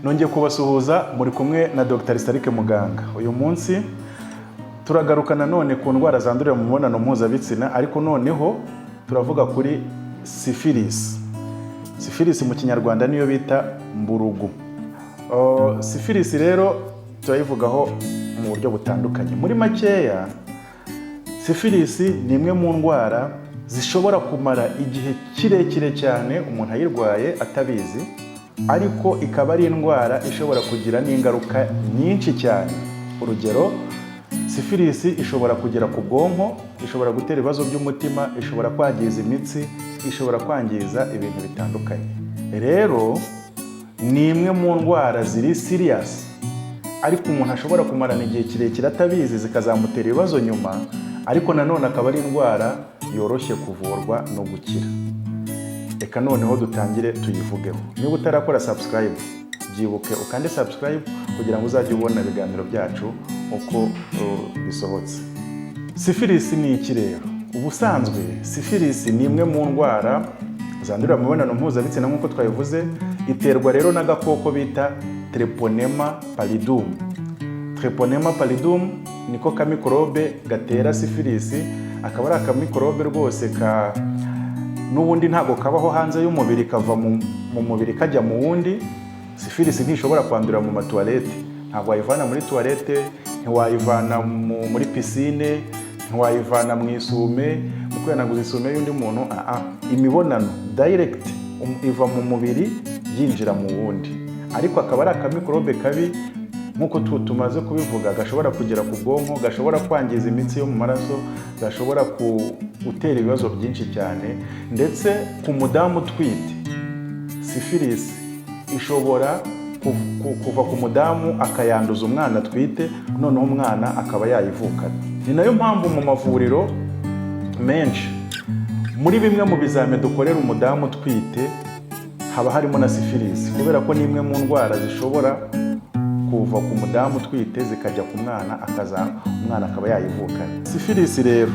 Nongeye kubasuhuza, muri kumwe na Dr Starike Muganga. Uyu munsi turagaruka nanone ku ndwara zandurira mu mibonano mpuzabitsina, ariko noneho turavuga kuri sifilisi. Sifilisi mu Kinyarwanda niyo bita mburugu. Sifilisi rero turayivugaho mu buryo butandukanye. Muri makeya, sifilisi ni imwe mu ndwara zishobora kumara igihe kirekire cyane umuntu ayirwaye atabizi, ariko ikaba ari indwara ishobora kugira n'ingaruka nyinshi cyane. Urugero, sifilisi ishobora kugera ku bwonko, ishobora gutera ibibazo by'umutima, ishobora kwangiza imitsi, ishobora kwangiza ibintu bitandukanye. Rero ni imwe mu ndwara ziri serious, ariko umuntu ashobora kumarana igihe kirekire atabizi, zikazamutera ibibazo nyuma, ariko nanone akaba ari indwara yoroshye kuvurwa no gukira. Reka noneho dutangire tuyivugeho. Niba utarakora subscribe, byibuke ukande subscribe kugira ngo uzajye ubona ibiganiro byacu uko bisohotse. Sifilisi ni iki rero? Ubusanzwe sifilisi ni imwe mu ndwara zandurira mu mibonano mpuzabitsina nk'uko twabivuze. Iterwa rero n'agakoko bita Treponema pallidum. Treponema pallidum niko kamikorobe gatera sifilisi, akaba ari akamikorobe rwose ka n'ubundi ntabwo kabaho hanze y'umubiri, kava mu mubiri kajya mu wundi. Sifilisi ntishobora kwandurira mu matuwarete, ntabwo wayivana muri tuwarete, ntiwayivana muri pisine, ntiwayivana mu isume, mu kwihanaguza isume y'undi muntu. Aa, imibonano direct, iva mu mubiri yinjira mu wundi. Ariko akaba ari akamikorobe kabi nk'uko tumaze kubivuga, gashobora kugera ku bwonko, gashobora kwangiza imitsi yo mu maraso, gashobora gutera ibibazo byinshi cyane. Ndetse ku mudamu utwite, sifilisi ishobora kuva ku mudamu akayanduza umwana atwite, noneho umwana akaba yayivukana. Ni nayo mpamvu mu mavuriro menshi, muri bimwe mu bizame dukorera umudamu utwite haba harimo na sifilisi, kubera ko ni imwe mu ndwara zishobora kuva ku mudamu utwite zikajya ku mwana, akaza umwana akaba yayivukana. Sifilisi rero,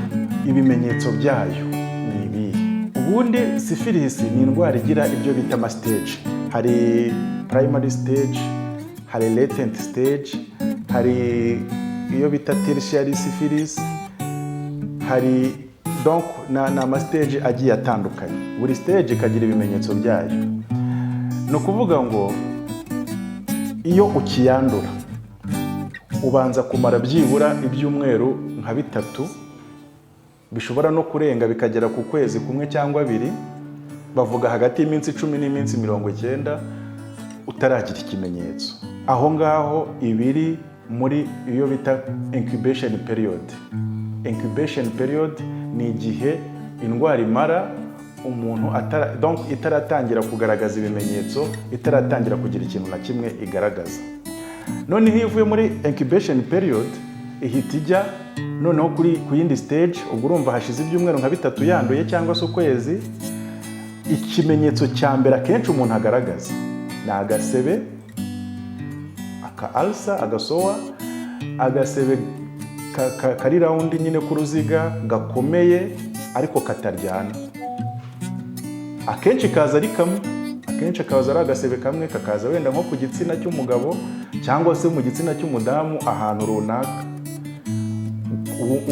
ibimenyetso byayo ni ibihe? Ubundi sifilisi ni indwara igira ibyo bita amastage. Hari primary stage, hari latent stage, hari iyo bita tertiary syphilis, hari donc ni amastage agiye atandukanye, buri stage ikagira ibimenyetso byayo. Ni ukuvuga ngo iyo ukiyandura ubanza kumara byibura ibyumweru nka 3, bishobora no kurenga bikagera ku kwezi kumwe cyangwa abiri, bavuga hagati y'iminsi 10 n'iminsi 90 utaragira ikimenyetso. Aho ngaho ibiri muri iyo bita incubation period. Incubation period ni igihe indwara imara umuntu atara, donc itaratangira kugaragaza ibimenyetso, itaratangira kugira ikintu na kimwe igaragaza. Noneho iyo ivuye muri incubation period, ihita ijya noneho ku yindi stage. Ubwo urumva hashize ibyumweru nka 3 yanduye cyangwa se ukwezi. Ikimenyetso cya mbere akenshi umuntu agaragaza ni agasebe, aka ulcer, agasowa, agasebe kari round nyine k'uruziga, gakomeye ariko kataryana. Akenshi kaza ari kamwe, akenshi kaza ari agasebe kamwe, kakaza wenda nko ku gitsina cy'umugabo cyangwa se mu gitsina cy'umudamu, ahantu runaka.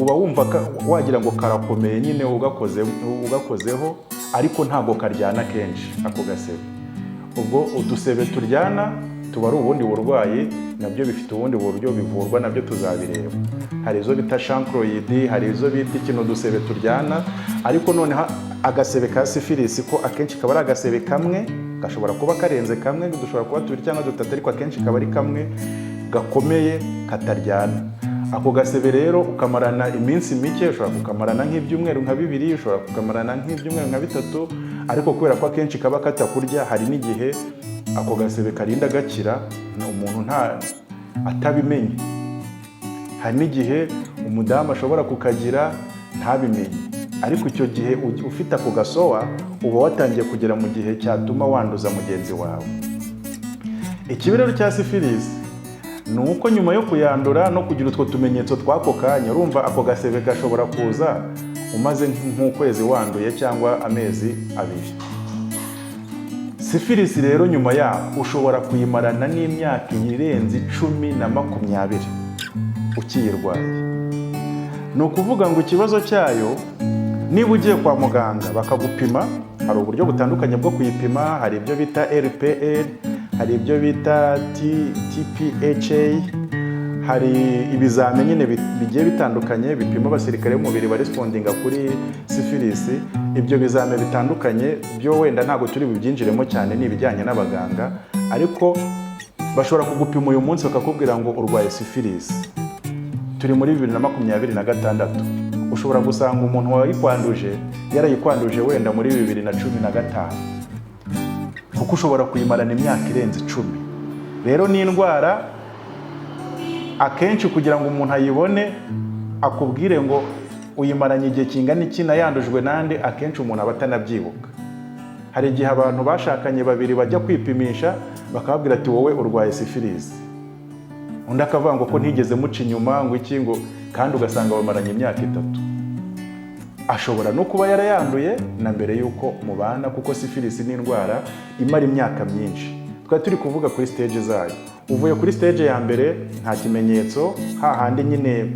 Uba wumva wagira ngo karakomeye nyine ugakozeho, ariko ntabwo karyana kenshi ako gasebe. Ubwo udusebe turyana tuba ari ubundi burwayi, nabyo bifite ubundi buryo bivurwa, nabyo tuzabireba. Hari izo bita chancroid, hari izo bita ikintu, udusebe turyana. Ariko noneho agasebe ka sifilisi ko akenshi kaba ari agasebe kamwe, gashobora kuba karenze kamwe, dushobora kuba tubiri cyangwa dutatu, ariko akenshi kaba ari kamwe gakomeye kataryana. Ako gasebe rero ukamarana iminsi mike, ushobora kukamarana nk'ibyumweru nka 2, ushobora kukamarana nk'ibyumweru nka 3. Ariko kubera ko akenshi kaba katakurya, hari n'igihe ako gasebe karinda gakira umuntu nta atabimenye. Hari n'igihe umudamu ashobora kukagira ntabimenye, ariko icyo gihe ufite ako gasowa uba watangiye kugera mu gihe cyatuma wanduza mugenzi wawe. Ikibi rero cya sifilisi ni uko nyuma yo kuyandura no kugira utwo tumenyetso tw'ako kanya, urumva ako gasebe gashobora kuza umaze nk'ukwezi wanduye cyangwa amezi 2. Sifilisi ishobora kuza Sifilisi rero nyuma yaho ushobora kuyimarana n'imyaka irenze 10 na 20 ukiyirwaye. Ni ukuvuga ngo ikibazo cyayo, niba ugiye kwa muganga bakagupima, hari uburyo butandukanye bwo kuyipima. Hari ibyo bita RPR, hari ibyo bita TPHA, hari ibizame nyine bigiye bitandukanye bipima abasirikare b'umubiri barespondinga kuri sifilisi. Ibyo bizame bitandukanye byo wenda ntabwo turi bubyinjiremo cyane, ni ibijyanye n'abaganga, ariko bashobora kugupima uyu munsi bakakubwira ngo urwaye sifilisi. Turi muri 2026, ushobora gusanga umuntu wayikwanduje yarayikwanduje wenda muri 2015, kuko ushobora kuyimarana imyaka irenze 10. Rero ni indwara akenshi kugira ngo umuntu ayibone akubwire ngo uyimaranye igihe kingana iki, nayandujwe nande, akenshi umuntu aba atanabyibuka. Hari igihe abantu bashakanye babiri bajya kwipimisha, bakababwira ati: "Wowe urwaye sifilisi," undi akavuga ngo ko ntigeze muca inyuma, ngo iki, ngo kandi ugasanga bamaranye imyaka 3. Ashobora no kuba yarayanduye na mbere y'uko mubana, kuko sifilisi ni indwara imara imyaka myinshi. Twari turi kuvuga kuri stage zayo. Uvuye kuri stage ya mbere, nta kimenyetso, hahandi nyine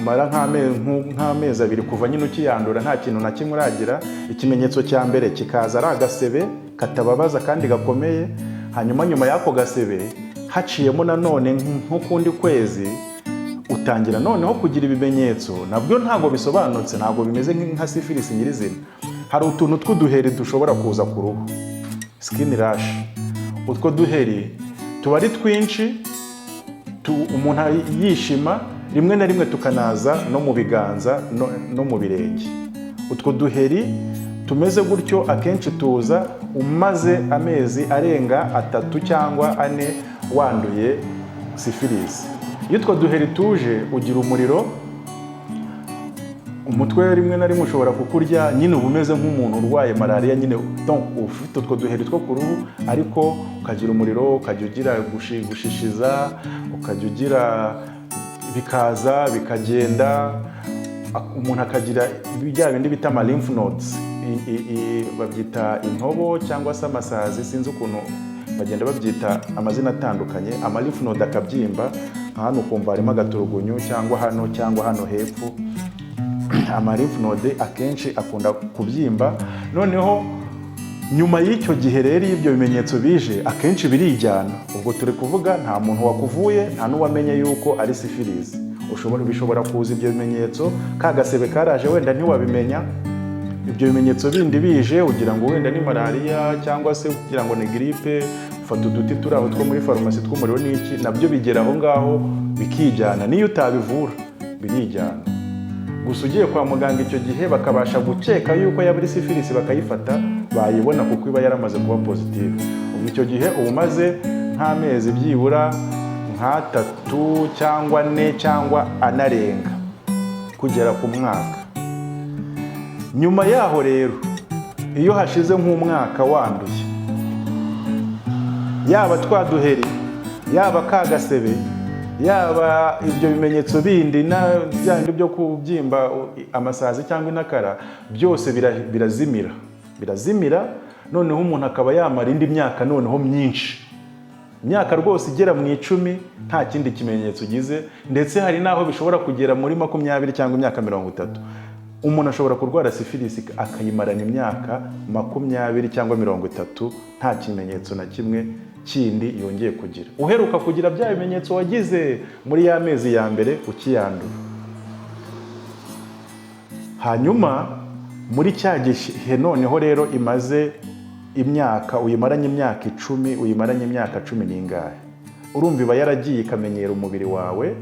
umara nk'amezi 2 kuva nyine ukiyandura nta kintu na kimwe uragira. Ikimenyetso cya mbere kikaza ari agasebe katababaza kandi gakomeye. Hanyuma nyuma y'ako gasebe haciyemo nanone nk'ukundi kwezi, utangira noneho kugira ibimenyetso. Nabwo ntabwo bisobanutse, ntabwo bimeze nka sifilisi nyirizina. Hari utuntu tw'uduheri dushobora kuza ku ruhu, skin rash. Utwo duheri tuba ari twinshi, umuntu yishima, rimwe na rimwe tukanaza no mu biganza no mu birenge. Utwo duheri tumeze gutyo akenshi tuza umaze amezi arenga 3 cyangwa 4 wanduye sifilisi. Iyo utwo duheri tuje, ugira umuriro, umutwe rimwe na rimwe ushobora kukurya, nyine uba umeze nk'umuntu urwaye malariya nyine. Donc ufite utwo duheri two ku ruhu, ariko ukagira umuriro, ukajya ugira gushishiza, ukajya ugira bikaza bikagenda, umuntu akagira bya bindi bita ama lymph nodes, babyita intobo cyangwa se amasazi, sinzi ukuntu bagenda babyita amazina atandukanye. Ama lymph node akabyimba, nka hano ukumva harimo agaturugunyu, cyangwa hano, cyangwa hano hepfo. Ama lymph node akenshi akunda kubyimba. Noneho nyuma y'icyo gihe rero, iyo ibyo bimenyetso bije, akenshi birijyana. Ubwo turi kuvuga nta muntu wakuvuye, nta n'uwamenye yuko ari sifilisi. Ushobora, bishobora kuza ibyo bimenyetso, ka gasebe karaje, wenda ntiwabimenya. Ibyo bimenyetso bindi bije, ugira ngo wenda ni malariya cyangwa se ugira ngo ni grippe, ufata uduti turi aho two muri farumasi tw'umuriro n'iki, nabyo bigera aho ngaho bikijyana. Niyo utabivura birijyana. Gusa ugiye kwa muganga icyo gihe bakabasha gukeka yuko yaba ari sifilisi, bakayifata, bayibona kuko iba yaramaze kuba positive. Ubwo icyo gihe uba umaze nk'amezi byibura nk'atatu cyangwa 4 cyangwa anarenga kugera ku mwaka. Nyuma yaho rero, iyo hashize nk'umwaka wanduye, yaba twa duheri, yaba ka gasebe, yaba ibyo bimenyetso bindi na bya bindi byo kubyimba, amasazi cyangwa inakara, byose birazimira, birazimira. Noneho umuntu akaba yamara indi myaka noneho myinshi, imyaka rwose igera mu 10 nta kindi kimenyetso ugize. Ndetse hari n'aho bishobora kugera muri 20 cyangwa imyaka 30. Umuntu ashobora kurwara sifilisi akayimarana imyaka 20 cyangwa 30 nta kimenyetso na kimwe kindi yongeye kugira, uheruka kugira bya bimenyetso wagize muri ya mezi ya mbere ukiyandura. Hanyuma muri cya gihe noneho rero imaze imyaka, uyimaranye imyaka 10, uyimaranye imyaka cumi n'ingahe, urumva iba yaragiye ikamenyera umubiri wawe.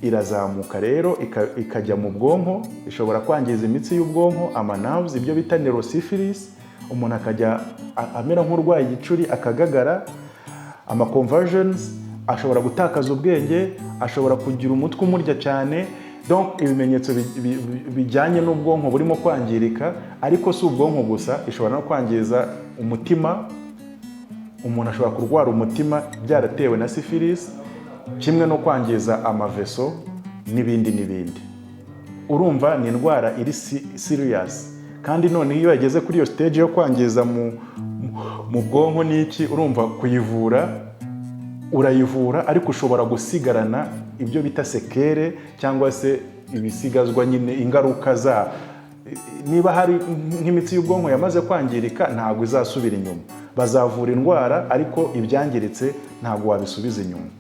Irazamuka rero ikajya mu bwonko, ishobora kwangiza imitsi y'ubwonko, ama nerves, ibyo bita neurosyphilis. Umuntu akajya amera nk'urwaye igicuri, akagagara, ama convulsions, ashobora gutakaza ubwenge, ashobora kugira umutwe umurya cyane. Donc ibimenyetso bijyanye n'ubwonko burimo kwangirika. Ariko si ubwonko gusa, ishobora no kwangiza umutima. Umuntu ashobora kurwara umutima byaratewe na syphilis, kimwe no kwangiza amaveso n'ibindi n'ibindi. Urumva ni indwara iri serious kandi Kandi noneho iyo yageze kuri iyo stage yo kwangiza mu bwonko n'iki, urumva kuyivura urayivura, ariko ushobora gusigarana ibyo bita séquelles cyangwa se ibisigazwa nyine, ingaruka za niba hari nk'imitsi y'ubwonko yamaze kwangirika, ntabwo izasubira inyuma. Bazavura indwara, ariko ibyangiritse ntabwo wabisubiza inyuma.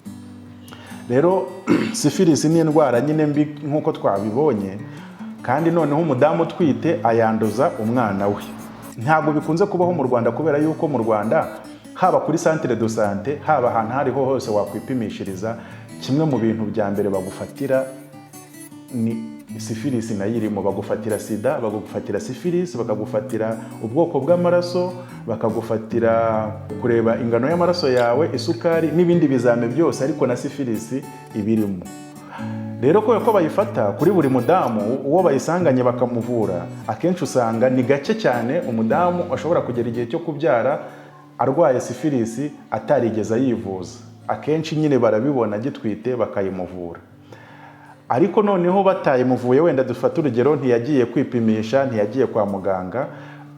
Rero sifilisi ni indwara nyine mbi nk'uko twabibonye. Kandi noneho umudamu utwite ayanduza umwana we. Ntabwo bikunze kubaho mu Rwanda, kubera yuko mu Rwanda, haba kuri centre de santé, haba ahantu aho ariho hose wakwipimishiriza, kimwe mu bintu bya mbere bagufatira ni sifilisi. Nayo irimo. Bagufatira sida, bagufatira sifilisi, bakagufatira ubwoko bw'amaraso, bakagufatira kureba ingano y'amaraso yawe, isukari n'ibindi bizame byose, ariko na sifilisi ibirimo. Rero kubera ko bayifata kuri buri mudamu, uwo bayisanganye bakamuvura, akenshi usanga ni gake cyane umudamu ashobora kugera igihe cyo kubyara arwaye sifilisi atarigeze ayivuza. Akenshi nyine barabibona agitwite, bakayimuvura. Ariko noneho batayimuvuye, wenda dufate urugero, ntiyagiye kwipimisha, ntiyagiye kwa muganga,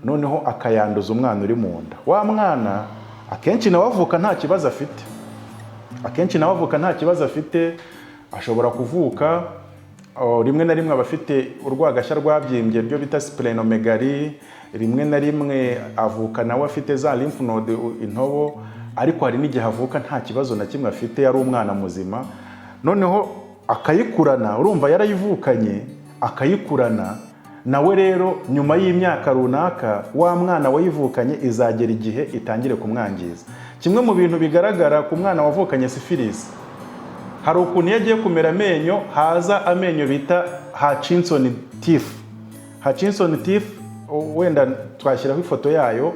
noneho akayanduza umwana uri mu nda, wa mwana akenshi nawe avuka nta kibazo afite. Akenshi nawe avuka nta kibazo afite. Ashobora kuvuka, rimwe na rimwe aba afite urwagashya rwabyimbye, byo bita splénomégalie. Rimwe na rimwe avuka nawe afite za lymph node, intobo, ariko hari n'igihe avuka nta kibazo na kimwe afite, yari umwana muzima, noneho akayikurana. Urumva yarayivukanye, akayikurana nawe. Rero nyuma y'imyaka runaka, wa mwana wayivukanye izagera igihe itangire kumwangiza. Kimwe mu bintu bigaragara ku mwana wavukanye sifilisi, hari ukuntu iyo agiye kumera amenyo haza amenyo bita Hutchinson teeth. Hutchinson teeth, wenda twashyiraho ifoto yayo,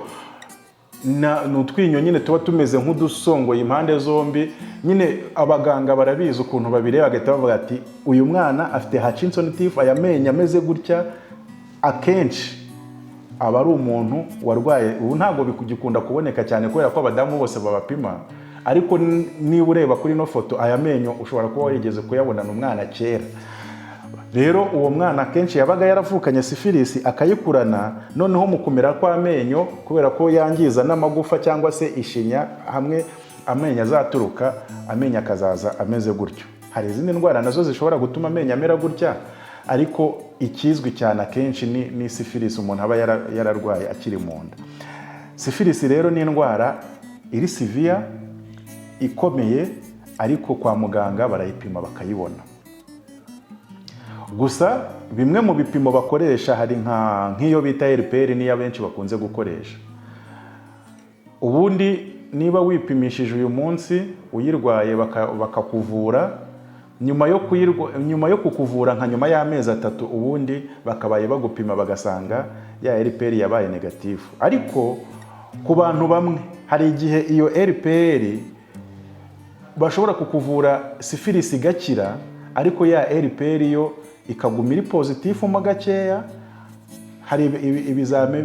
ni utwinyo nyine tuba tumeze nk'udusongoye impande zombi. Nyine abaganga barabizi ukuntu babireba, bagahita bavuga ati: "Uyu mwana afite Hutchinson teeth." Aya menyo ameze gutya akenshi aba ari umuntu warwaye. Ubu ntabwo bigikunda kuboneka cyane kubera ko abadamu bose babapima, ariko niba ureba kuri ino foto, aya menyo ushobora kuba warigeze kuyabonana umwana kera. Rero uwo mwana akenshi yabaga yaravukanye sifilisi, akayikurana. Noneho mu kumera kw'amenyo, kubera ko yangiza n'amagufa cyangwa se ishinya hamwe amenyo azaturuka, amenyo akazaza ameze gutyo. Hari izindi ndwara nazo zishobora gutuma amenyo amera gutya, ariko ikizwi cyane akenshi ni sifilisi umuntu aba yararwaye akiri mu nda. Sifilisi rero ni indwara iri severe, ikomeye, ariko kwa muganga barayipima bakayibona. Gusa bimwe mu bipimo bakoresha, hari nk'iyo bita LPR, niyo abenshi bakunze gukoresha. Ubundi niba wipimishije uyu munsi uyirwaye, bakakuvura, nyuma yo kukuvura, nka nyuma y'amezi 3, ubundi bakabaye bagupima bagasanga ya LPR yabaye négatif. Ariko ku bantu bamwe hari igihe iyo LPR bashobora kukuvura sifilisi igakira, ariko ya LPR yo ikaguma iri positif mo gakeya. Hari ibizame,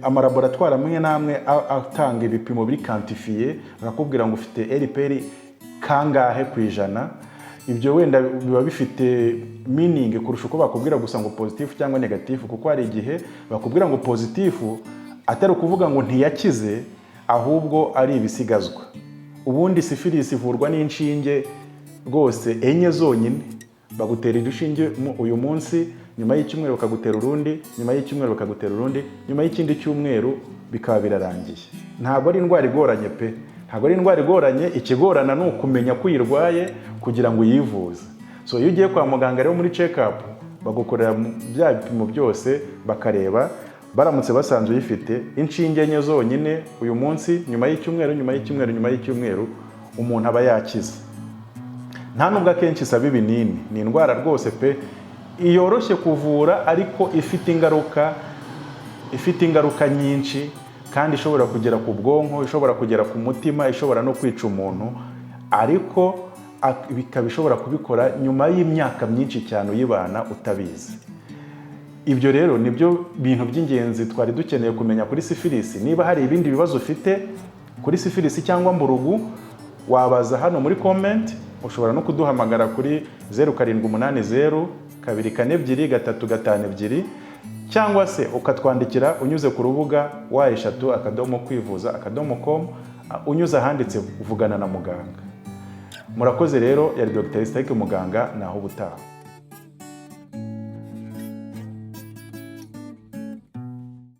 amalaboratwari amwe n'amwe atanga ibipimo biri quantifié, bakakubwira ngo ufite LPR kangahe ku ijana. Ibyo wenda biba bifite meaning kurusha uko bakubwira gusa ngo positif cyangwa négatif, kuko hari igihe bakubwira ngo positif atari ukuvuga ngo ntiyakize, ahubwo ari ibisigazwa. Ubundi sifilisi ivurwa n'inshinge rwose enye zonyine. Bagutera urushinge uyu munsi, nyuma y'icyumweru bakagutera urundi, nyuma y'icyumweru bakagutera urundi, nyuma y'ikindi cyumweru bikaba birarangiye. Ntabwo ari indwara igoranye pe, ntabwo ari indwara igoranye. Ikigorana ni ukumenya ko uyirwaye kugira ngo uyivuze. So iyo ugiye kwa muganga rero muri check up, bagukorera bya bipimo byose, bakareba. Baramutse basanze uyifite, inshinge enye zonyine uyu munsi, nyuma y'icyumweru, nyuma y'icyumweru, nyuma y'icyumweru, umuntu aba yakize. Nta nubwo akenshi isaba ibinini. Ni indwara rwose pe yoroshye kuvura, ariko ifite ingaruka nyinshi, kandi ishobora kugera ku bwonko, ishobora kugera ku mutima, ishobora no kwica umuntu, ariko bikaba ishobora kubikora nyuma y'imyaka myinshi cyane uyibana utabizi. Ibyo rero nibyo bintu by'ingenzi twari dukeneye kumenya kuri sifilisi. Niba hari ibindi bibazo ufite kuri sifilisi cyangwa mburugu, wabaza hano muri comment. Ushobora no kuduhamagara kuri 0780 242 352. Cyangwa se ukatwandikira unyuze ku rubuga www.kwivuza.com, unyuze ahanditse "Vugana na muganga". Murakoze rero, yari Dr. Stake Muganga, naho ubutaha.